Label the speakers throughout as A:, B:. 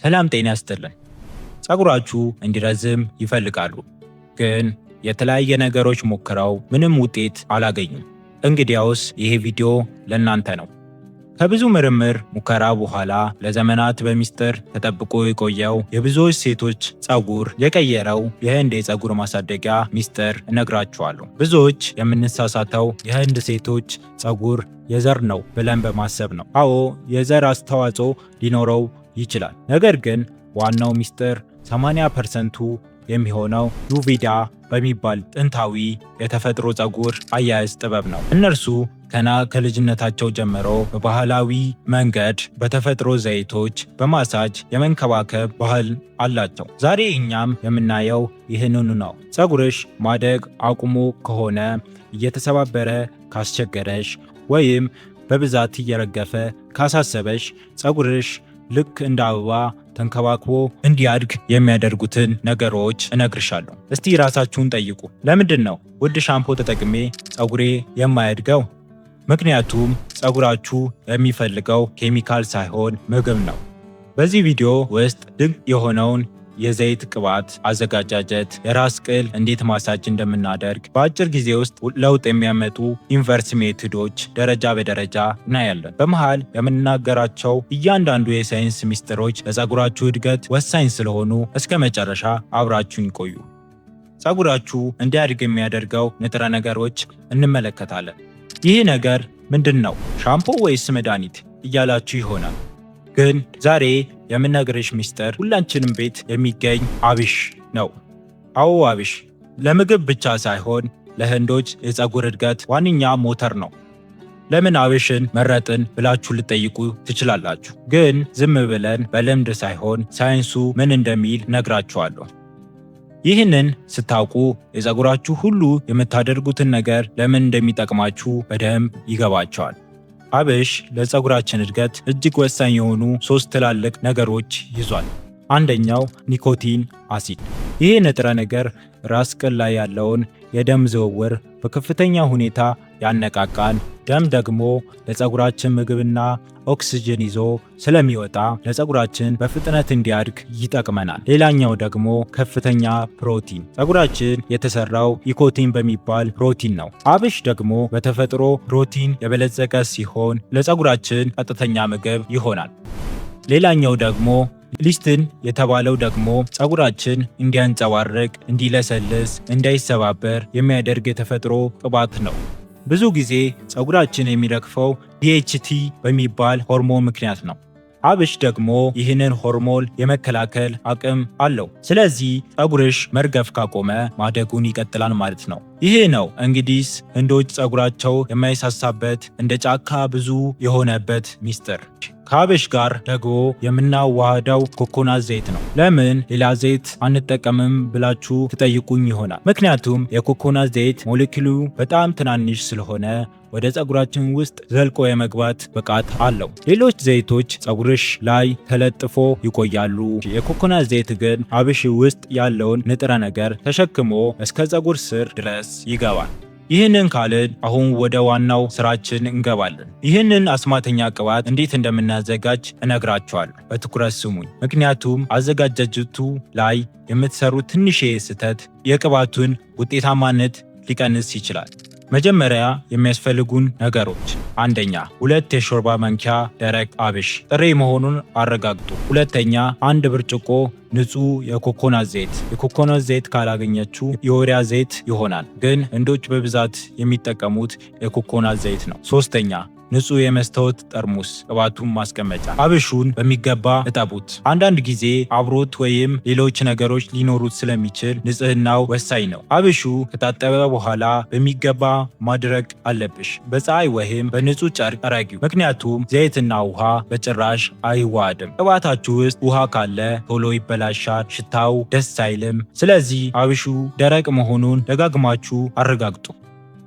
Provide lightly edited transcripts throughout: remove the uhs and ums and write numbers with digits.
A: ሰላም ጤና ይስጥልን። ፀጉራችሁ እንዲረዝም ይፈልጋሉ፣ ግን የተለያየ ነገሮች ሞክረው ምንም ውጤት አላገኙም። እንግዲያውስ ይሄ ቪዲዮ ለእናንተ ነው። ከብዙ ምርምር ሙከራ በኋላ ለዘመናት በሚስጥር ተጠብቆ የቆየው የብዙዎች ሴቶች ፀጉር የቀየረው የህንድ የፀጉር ማሳደጊያ ሚስጥር እነግራችኋለሁ። ብዙዎች የምንሳሳተው የህንድ ሴቶች ፀጉር የዘር ነው ብለን በማሰብ ነው። አዎ፣ የዘር አስተዋጽኦ ሊኖረው ይችላል። ነገር ግን ዋናው ሚስጥር 80%ቱ የሚሆነው ዩቪዳ በሚባል ጥንታዊ የተፈጥሮ ፀጉር አያያዝ ጥበብ ነው። እነርሱ ገና ከልጅነታቸው ጀምሮ በባህላዊ መንገድ በተፈጥሮ ዘይቶች በማሳጅ የመንከባከብ ባህል አላቸው። ዛሬ እኛም የምናየው ይህንኑ ነው። ፀጉርሽ ማደግ አቁሞ ከሆነ፣ እየተሰባበረ ካስቸገረሽ፣ ወይም በብዛት እየረገፈ ካሳሰበሽ፣ ፀጉርሽ ልክ እንደ አበባ ተንከባክቦ እንዲያድግ የሚያደርጉትን ነገሮች እነግርሻለሁ። እስቲ ራሳችሁን ጠይቁ። ለምንድን ነው ውድ ሻምፖ ተጠቅሜ ፀጉሬ የማያድገው? ምክንያቱም ፀጉራችሁ የሚፈልገው ኬሚካል ሳይሆን ምግብ ነው። በዚህ ቪዲዮ ውስጥ ድንቅ የሆነውን የዘይት ቅባት አዘጋጃጀት፣ የራስ ቅል እንዴት ማሳጅ እንደምናደርግ፣ በአጭር ጊዜ ውስጥ ለውጥ የሚያመጡ inverse method ኦች ደረጃ በደረጃ እናያለን። በመሃል የምንናገራቸው እያንዳንዱ የሳይንስ ሚስጥሮች ለፀጉራችሁ እድገት ወሳኝ ስለሆኑ እስከ መጨረሻ አብራችሁን ይቆዩ። ፀጉራችሁ እንዲያድግ የሚያደርገው ንጥረ ነገሮች እንመለከታለን። ይህ ነገር ምንድን ነው? ሻምፖ ወይስ መድኃኒት እያላችሁ ይሆናል። ግን ዛሬ የምነግርሽ ሚስጥር ሁላችንም ቤት የሚገኝ አብሽ ነው። አዎ፣ አብሽ ለምግብ ብቻ ሳይሆን ለህንዶች የፀጉር እድገት ዋነኛ ሞተር ነው። ለምን አብሽን መረጥን ብላችሁ ልትጠይቁ ትችላላችሁ። ግን ዝም ብለን በልምድ ሳይሆን ሳይንሱ ምን እንደሚል ነግራችኋለሁ። ይህንን ስታውቁ የፀጉራችሁ ሁሉ የምታደርጉትን ነገር ለምን እንደሚጠቅማችሁ በደንብ ይገባችኋል። አብሽ ለፀጉራችን እድገት እጅግ ወሳኝ የሆኑ ሶስት ትላልቅ ነገሮች ይዟል። አንደኛው nicotinic acid። ይህ ንጥረ ነገር ራስ ቅል ላይ ያለውን የደም ዝውውር በከፍተኛ ሁኔታ ያነቃቃል። ደም ደግሞ ለፀጉራችን ምግብና ኦክስጅን ይዞ ስለሚወጣ ለፀጉራችን በፍጥነት እንዲያድግ ይጠቅመናል። ሌላኛው ደግሞ ከፍተኛ ፕሮቲን። ፀጉራችን የተሰራው keratin በሚባል ፕሮቲን ነው። አብሽ ደግሞ በተፈጥሮ ፕሮቲን የበለጸገ ሲሆን ለፀጉራችን ቀጥተኛ ምግብ ይሆናል። ሌላኛው ደግሞ lecithin የተባለው ደግሞ ፀጉራችን እንዲያንጸባርቅ፣ እንዲለሰልስ፣ እንዳይሰባበር የሚያደርግ የተፈጥሮ ቅባት ነው። ብዙ ጊዜ ፀጉራችን የሚረግፈው DHT በሚባል ሆርሞን ምክንያት ነው። አብሽ ደግሞ ይህንን ሆርሞን የመከላከል አቅም አለው። ስለዚህ ፀጉርሽ መርገፍ ካቆመ ማደጉን ይቀጥላል ማለት ነው። ይህ ነው እንግዲህ ህንዶች ፀጉራቸው የማይሳሳበት፣ እንደ ጫካ ብዙ የሆነበት ሚስጥር። ከአብሽ ጋር ደግሞ የምናዋህደው ኮኮናት ዘይት ነው። ለምን ሌላ ዘይት አንጠቀምም ብላችሁ ትጠይቁኝ ይሆናል። ምክንያቱም የኮኮናት ዘይት ሞሌኪሉ በጣም ትናንሽ ስለሆነ ወደ ፀጉራችን ውስጥ ዘልቆ የመግባት ብቃት አለው። ሌሎች ዘይቶች ፀጉርሽ ላይ ተለጥፎ ይቆያሉ። የኮኮናት ዘይት ግን አብሽ ውስጥ ያለውን ንጥረ ነገር ተሸክሞ እስከ ፀጉር ስር ድረስ ይገባል። ይህንን ካልን አሁን ወደ ዋናው ስራችን እንገባለን። ይህንን አስማተኛ ቅባት እንዴት እንደምናዘጋጅ እነግራችኋለሁ። በትኩረት ስሙኝ፣ ምክንያቱም አዘጋጃጀቱ ላይ የምትሰሩት ትንሽ ስህተት የቅባቱን ውጤታማነት ሊቀንስ ይችላል። መጀመሪያ የሚያስፈልጉን ነገሮች፣ አንደኛ፣ 2 የሾርባ ማንኪያ ደረቅ አብሽ፣ ጥሬ መሆኑን አረጋግጡ። ሁለተኛ፣ 1 ብርጭቆ ንጹህ የኮኮናት ዘይት። የኮኮናት ዘይት ካላገኛችሁ የወይራ ዘይት ይሆናል፣ ግን ህንዶች በብዛት የሚጠቀሙት የኮኮናት ዘይት ነው። ሶስተኛ፣ ንጹህ የመስታወት ጠርሙስ ቅባቱን ማስቀመጫ። አብሹን በሚገባ እጠቡት። አንዳንድ ጊዜ አብሮት ወይም ሌሎች ነገሮች ሊኖሩት ስለሚችል ንጽህናው ወሳኝ ነው። አብሹ ከታጠበ በኋላ በሚገባ ማድረቅ አለብሽ። በፀሐይ ወይም በንጹህ ጨርቅ ጥረጊው፣ ምክንያቱም ዘይትና ውሃ በጭራሽ አይዋሃድም። ቅባታችሁ ውስጥ ውሃ ካለ ቶሎ ይበላሻል፣ ሽታው ደስ አይልም። ስለዚህ አብሹ ደረቅ መሆኑን ደጋግማችሁ አረጋግጡ።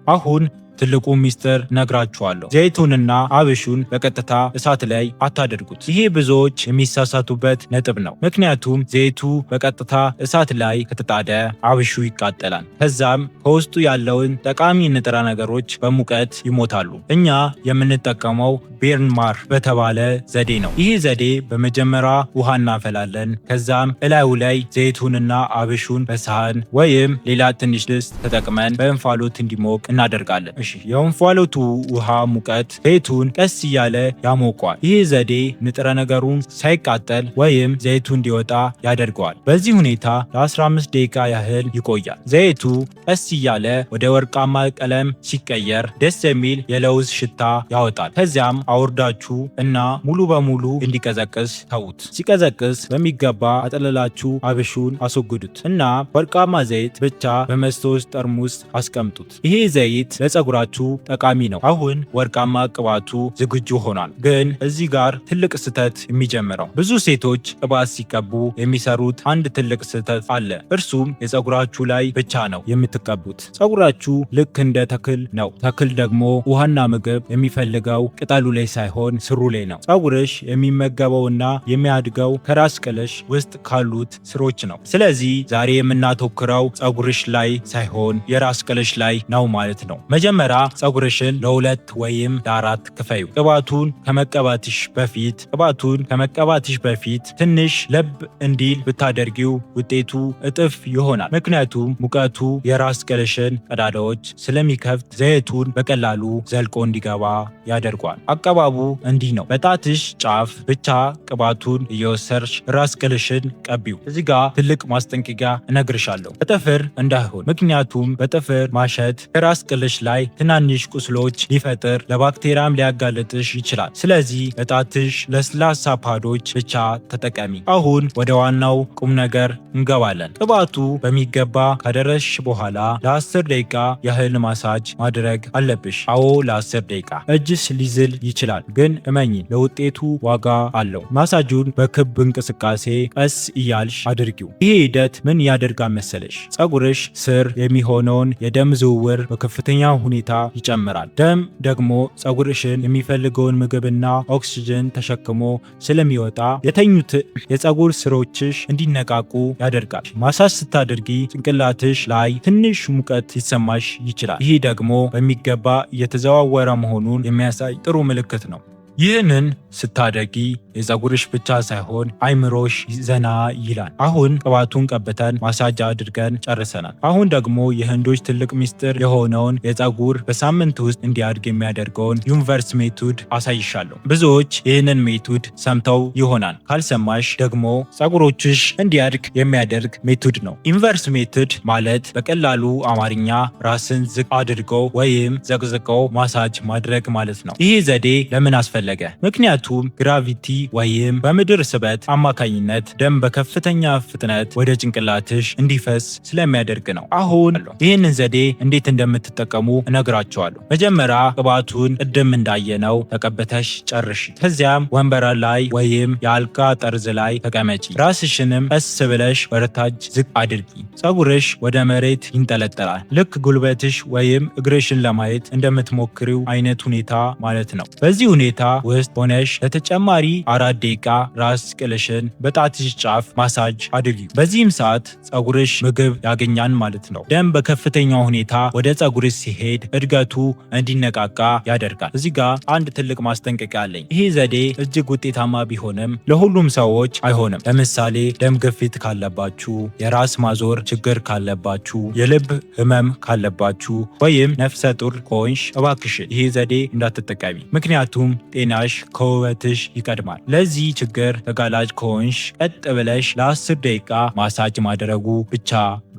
A: አሁን ትልቁ ሚስጥር ነግራችኋለሁ። ዘይቱንና አብሹን በቀጥታ እሳት ላይ አታደርጉት። ይሄ ብዙዎች የሚሳሳቱበት ነጥብ ነው። ምክንያቱም ዘይቱ በቀጥታ እሳት ላይ ከተጣደ አብሹ ይቃጠላል። ከዛም ከውስጡ ያለውን ጠቃሚ ንጥረ ነገሮች በሙቀት ይሞታሉ። እኛ የምንጠቀመው ቤርንማር በተባለ ዘዴ ነው። ይህ ዘዴ በመጀመሪያ ውሃ እናፈላለን። ከዛም እላዩ ላይ ዘይቱንና አብሹን በሳህን ወይም ሌላ ትንሽ ድስት ተጠቅመን በእንፋሎት እንዲሞቅ እናደርጋለን። እሺ፣ የእንፋሎቱ ውሃ ሙቀት ዘይቱን ቀስ እያለ ያሞቋል። ይህ ዘዴ ንጥረ ነገሩን ሳይቃጠል ወይም ዘይቱ እንዲወጣ ያደርገዋል። በዚህ ሁኔታ ለ15 ደቂቃ ያህል ይቆያል። ዘይቱ ቀስ እያለ ወደ ወርቃማ ቀለም ሲቀየር ደስ የሚል የለውዝ ሽታ ያወጣል። ከዚያም አውርዳችሁ እና ሙሉ በሙሉ እንዲቀዘቅዝ ተዉት። ሲቀዘቅዝ በሚገባ አጠለላችሁ አብሹን አስወግዱት እና ወርቃማ ዘይት ብቻ በመስታወት ጠርሙስ አስቀምጡት። ይሄ ዘይት ለፀጉራችሁ ጠቃሚ ነው። አሁን ወርቃማ ቅባቱ ዝግጁ ሆኗል። ግን እዚህ ጋር ትልቅ ስህተት የሚጀምረው ብዙ ሴቶች ቅባት ሲቀቡ የሚሰሩት አንድ ትልቅ ስህተት አለ። እርሱም የፀጉራችሁ ላይ ብቻ ነው የምትቀቡት። ፀጉራችሁ ልክ እንደ ተክል ነው። ተክል ደግሞ ውሃና ምግብ የሚፈልገው ቅጠሉ ላይ ሳይሆን ስሩ ላይ ነው። ፀጉርሽ የሚመገበውና የሚያድገው ከራስ ቅልሽ ውስጥ ካሉት ስሮች ነው። ስለዚህ ዛሬ የምናተኩረው ፀጉርሽ ላይ ሳይሆን የራስ ቅልሽ ላይ ነው ማለት ነው። መጀመሪያ ፀጉርሽን ለሁለት ወይም ለአራት ክፈዩ። ቅባቱን ከመቀባትሽ በፊት ትንሽ ለብ እንዲል ብታደርጊው ውጤቱ እጥፍ ይሆናል። ምክንያቱም ሙቀቱ የራስ ቅልሽን ቀዳዳዎች ስለሚከፍት ዘይቱን በቀላሉ ዘልቆ እንዲገባ ያደርጓል። አቀባቡ እንዲህ ነው። በጣትሽ ጫፍ ብቻ ቅባቱን እየወሰድሽ ራስ ቅልሽን ቀቢው። እዚህ ጋ ትልቅ ማስጠንቀቂያ እነግርሻለሁ፣ በጥፍር እንዳይሆን። ምክንያቱም በጥፍር ማሸት የራስ ቅልሽ ላይ ትናንሽ ቁስሎች ሊፈጥር ለባክቴሪያም ሊያጋልጥሽ ይችላል። ስለዚህ በጣትሽ ለስላሳ ፓዶች ብቻ ተጠቀሚ። አሁን ወደ ዋናው ቁም ነገር እንገባለን። ቅባቱ በሚገባ ካደረስሽ በኋላ ለ10 ደቂቃ ያህል ማሳጅ ማድረግ አለብሽ። አዎ፣ ለ10 ደቂቃ። እጅሽ ሊዝል ይችላል፣ ግን እመኚ ለውጤቱ ዋጋ አለው። ማሳጁን በክብ እንቅስቃሴ ቀስ እያልሽ አድርጊው። ይሄ ሂደት ምን ያደርጋል መሰለሽ? ፀጉርሽ ስር የሚሆነውን የደም ዝውውር በከፍተኛ ሁኔታ ይጨምራል። ደም ደግሞ ፀጉርሽን የሚፈልገውን ምግብና ኦክስጅን ተሸክሞ ስለሚወጣ የተኙት የፀጉር ስሮችሽ እንዲነቃቁ ያደርጋል። ማሳጅ ስታደርጊ ጭንቅላትሽ ላይ ትንሽ ሙቀት ሊሰማሽ ይችላል። ይህ ደግሞ በሚገባ እየተዘዋወረ መሆኑን የሚያሳይ ጥሩ ምልክት ነው። ይህንን ስታደርጊ የፀጉርሽ ብቻ ሳይሆን አይምሮሽ ዘና ይላል። አሁን ቅባቱን ቀብተን ማሳጅ አድርገን ጨርሰናል። አሁን ደግሞ የህንዶች ትልቅ ሚስጥር የሆነውን የፀጉር በሳምንት ውስጥ እንዲያድግ የሚያደርገውን inverse method አሳይሻለሁ። ብዙዎች ይህንን method ሰምተው ይሆናል። ካልሰማሽ ደግሞ ፀጉሮችሽ እንዲያድግ የሚያደርግ method ነው። Inverse method ማለት በቀላሉ አማርኛ ራስን ዝቅ አድርገው ወይም ዘቅዝቀው ማሳጅ ማድረግ ማለት ነው። ይህ ዘዴ ለምን አስፈለገ? ምክንያቱም gravity ወይም በምድር ስበት አማካኝነት ደም በከፍተኛ ፍጥነት ወደ ጭንቅላትሽ እንዲፈስ ስለሚያደርግ ነው። አሁን ይህንን ዘዴ እንዴት እንደምትጠቀሙ እነግራችኋለሁ። መጀመሪያ ቅባቱን ቅድም እንዳየነው ተቀብተሽ ጨርሺ። ከዚያም ወንበር ላይ ወይም የአልጋ ጠርዝ ላይ ተቀመጪ። ራስሽንም ቀስ ብለሽ ወደታች ዝቅ አድርጊ። ፀጉርሽ ወደ መሬት ይንጠለጠላል። ልክ ጉልበትሽ ወይም እግርሽን ለማየት እንደምትሞክሪው አይነት ሁኔታ ማለት ነው። በዚህ ሁኔታ ውስጥ ሆነሽ ለተጨማሪ 4 ደቂቃ ራስ ቅልሽን በጣትሽ ጫፍ ማሳጅ አድርጊ። በዚህም ሰዓት ፀጉርሽ ምግብ ያገኛል ማለት ነው። ደም በከፍተኛ ሁኔታ ወደ ፀጉርሽ ሲሄድ እድገቱ እንዲነቃቃ ያደርጋል። እዚህ ጋር አንድ ትልቅ ማስጠንቀቂያ አለኝ። ይህ ዘዴ እጅግ ውጤታማ ቢሆንም ለሁሉም ሰዎች አይሆንም። ለምሳሌ ደም ግፊት ካለባችሁ፣ የራስ ማዞር ችግር ካለባችሁ፣ የልብ ህመም ካለባችሁ ወይም ነፍሰ ጡር ከሆንሽ እባክሽን ይህ ዘዴ እንዳትጠቀሚ። ምክንያቱም ጤናሽ ከውበትሽ ይቀድማል። ለዚህ ችግር ተጋላጭ ከሆንሽ ቀጥ ብለሽ ለ10 ደቂቃ ማሳጅ ማድረጉ ብቻ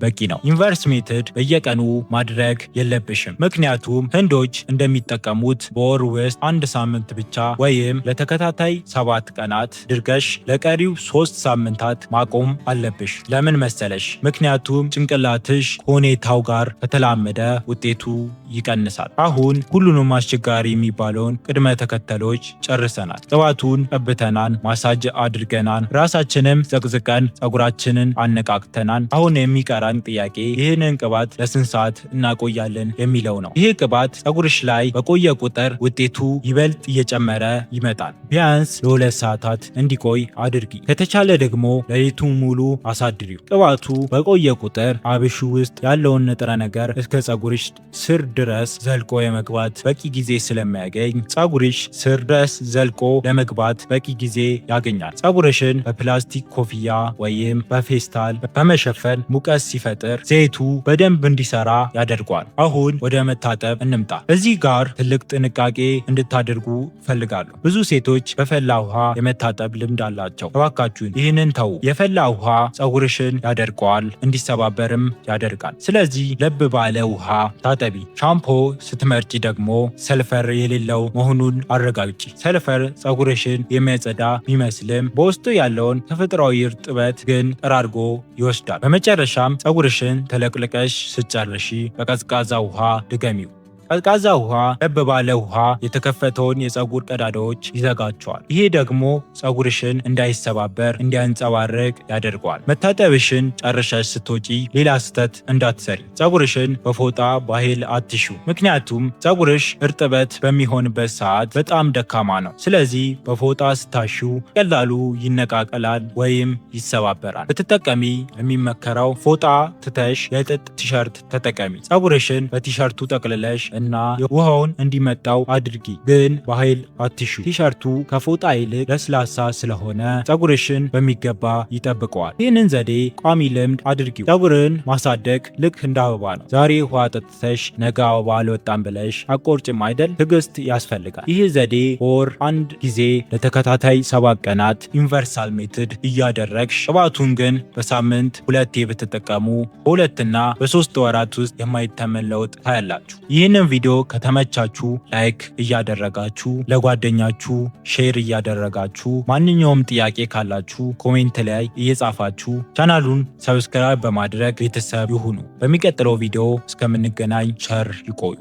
A: በቂ ነው። Inverse method በየቀኑ ማድረግ የለብሽም። ምክንያቱም ህንዶች እንደሚጠቀሙት በወር ውስጥ አንድ ሳምንት ብቻ ወይም ለተከታታይ 7 ቀናት አድርገሽ ለቀሪው 3 ሳምንታት ማቆም አለብሽ። ለምን መሰለሽ? ምክንያቱም ጭንቅላትሽ ከሁኔታው ጋር ከተላመደ ውጤቱ ይቀንሳል። አሁን ሁሉንም አስቸጋሪ የሚባለውን ቅድመ ተከተሎች ጨርሰናል። ቅባቱን ቀብተናል፣ ማሳጅ አድርገናል፣ ራሳችንም ዘቅዝቀን ፀጉራችንን አነቃቅተናል። አሁን የሚቀረን የሚጠራን ጥያቄ ይህንን ቅባት ለስንት ሰዓት እናቆያለን የሚለው ነው። ይህ ቅባት ፀጉርሽ ላይ በቆየ ቁጥር ውጤቱ ይበልጥ እየጨመረ ይመጣል። ቢያንስ ለ2 ሰዓታት እንዲቆይ አድርጊ። ከተቻለ ደግሞ ሌሊቱን ሙሉ አሳድሪው። ቅባቱ በቆየ ቁጥር አብሹ ውስጥ ያለውን ንጥረ ነገር እስከ ፀጉርሽ ስር ድረስ ዘልቆ የመግባት በቂ ጊዜ ስለሚያገኝ ፀጉርሽ ስር ድረስ ዘልቆ ለመግባት በቂ ጊዜ ያገኛል። ፀጉርሽን በፕላስቲክ ኮፍያ ወይም በፌስታል በመሸፈን ሙቀት ሲፈጥር ዘይቱ በደንብ እንዲሰራ ያደርገዋል። አሁን ወደ መታጠብ እንምጣ። እዚህ ጋር ትልቅ ጥንቃቄ እንድታደርጉ እፈልጋለሁ። ብዙ ሴቶች በፈላ ውሃ የመታጠብ ልምድ አላቸው። እባካችሁን ይህንን ተዉ። የፈላ ውሃ ፀጉርሽን ያደርቀዋል፣ እንዲሰባበርም ያደርጋል። ስለዚህ ለብ ባለ ውሃ ታጠቢ። ሻምፖ ስትመርጪ ደግሞ ሰልፈር የሌለው መሆኑን አረጋግጪ። ሰልፈር ፀጉርሽን የሚያጸዳ ቢመስልም በውስጡ ያለውን ተፈጥሯዊ እርጥበት ግን ጠራርጎ ይወስዳል። በመጨረሻም ፀጉርሽን ተለቅልቀሽ ስትጨርሺ በቀዝቃዛ ውሃ ድገሚው። ቀዝቃዛ ውሃ ለብ ባለ ውሃ የተከፈተውን የፀጉር ቀዳዳዎች ይዘጋቸዋል። ይሄ ደግሞ ፀጉርሽን እንዳይሰባበር፣ እንዲያንጸባርቅ ያደርገዋል። መታጠብሽን ጨርሰሽ ስትወጪ ሌላ ስህተት እንዳትሰሪ። ፀጉርሽን በፎጣ በኃይል አትሹ። ምክንያቱም ፀጉርሽ እርጥበት በሚሆንበት ሰዓት በጣም ደካማ ነው። ስለዚህ በፎጣ ስታሹ በቀላሉ ይነቃቀላል ወይም ይሰባበራል። ብትጠቀሚ የሚመከረው ፎጣ ትተሽ የጥጥ ቲሸርት ተጠቀሚ። ፀጉርሽን በቲሸርቱ ጠቅልለሽ እና ውሃውን እንዲመጣው አድርጊ፣ ግን በኃይል አትሹ። ቲሸርቱ ከፎጣ ይልቅ ለስላሳ ስለሆነ ፀጉርሽን በሚገባ ይጠብቀዋል። ይህንን ዘዴ ቋሚ ልምድ አድርጊው። ፀጉርን ማሳደግ ልክ እንደ አበባ ነው። ዛሬ ውሃ ጠጥተሽ ነገ አበባ አልወጣም ብለሽ አቆርጭም አይደል? ትዕግስት ያስፈልጋል። ይህ ዘዴ በወር አንድ ጊዜ ለተከታታይ 7 ቀናት universal method እያደረግሽ ቅባቱን ግን በሳምንት ሁለቴ ብትጠቀሙ በ2ና በ3 ወራት ውስጥ የማይተመን ለውጥ ታያላችሁ። ይህንን ቪዲዮ ከተመቻችሁ like እያደረጋችሁ፣ ለጓደኛችሁ share እያደረጋችሁ፣ ማንኛውም ጥያቄ ካላችሁ comment ላይ እየጻፋችሁ፣ ቻናሉን subscribe በማድረግ ቤተሰብ ይሁኑ። በሚቀጥለው ቪዲዮ እስከምንገናኝ ቸር ይቆዩ።